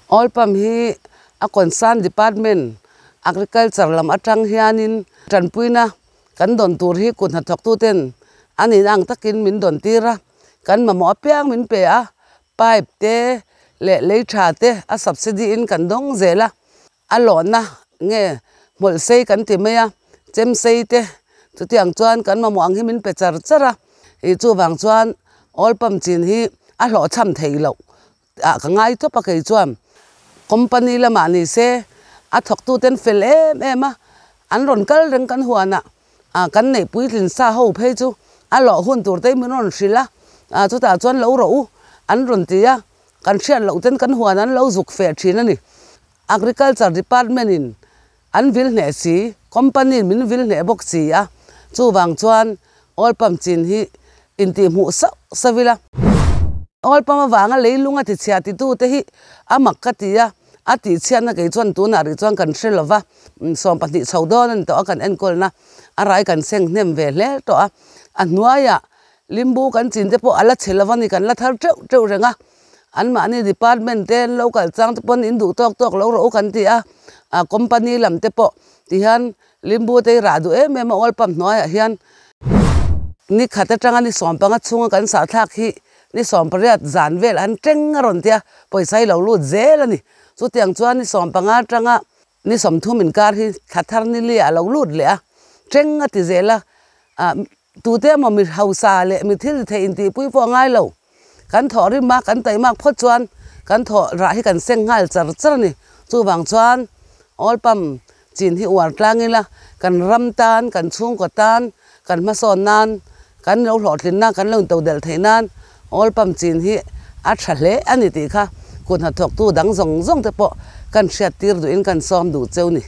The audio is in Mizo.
Oil palm hi a concern department agriculture lam atang hianin tanpuina kan dawn tur hi kut hnathawktuten a nihna ang takin min dawn tir a, kan mamawh apiang min pe a, pipe te leh lei tha te a subsidy in kan dawng zel a, a lawhna nge hmawlh sei kan ti mai a, chem sei te chutiang chuan kan mamawh ang hi min pe char char a, ih chuvang chuan oil palm chin hi a hlawhchham theih loh. Ah ka ngai tawp a kei chuan company lamah ni se a thawktu ten fel em em a, an rawn kal reng kan huanah ah kan neih puitlin sa ho phei chu a lawh hun tur te min rawn hrilh a, ah chutah chuan lo rawh u an rawn ti a, kan hriat loh ten kan huan an lo zuk feh thin a ni. Agriculture department in an vil hneh si, company in min vil hneh bawk si a, chuvang chuan oil pump chin hi intihhmuh sauh sauh ila. Oil pump avanga leilung a tichhia titute hi a mak ka ti a, a tihchhiatna kei chuan tunah rih chuan kan hre lova, 12 chho dawn a ni tawh a kan enkawlna a rai kan seng hnem ve hle tawh a, a hnuaiah limbu kan chin te pawh a la chhe lova ni kan la thar teuh teuh reng a. Anmahni department te an lo kal chang te pawn in duh tawk tawk lo rawh u kan ti a, a company lam te pawh tihian limbu te hi rah duh em em a oil pump hnuaiah hian ni khat atanga ni 15 chhunga kan sah thlak hi ni 18 zan vel an teng a rawn tia pawisa hi lo lut zel a ni. Chutiang chuan ni 15 atanga ni 30 inkar hi thla thar ni liah a lo lut leh a, teng a ti zel a, ah tute emaw mi hausa leh mi thil ti thei intihpui pawh a ngai lo. Kan thawh rim a, kan taihmak phawt chuan kan thawh rah hi kan seng nghal char char a ni. Chuvang chuan oil palm chin hi uar tlang ila, kan ram tan, kan chhungkaw tan, kan hmasawn nan, kan lo hlawhtlinna, kan lo intodelh theih nan oil palm chin hi a tha hle a ni tih kha kut hnathawktu dang zawng zawng te pawh kan hriattir duhin kan sawm duh cheu ni.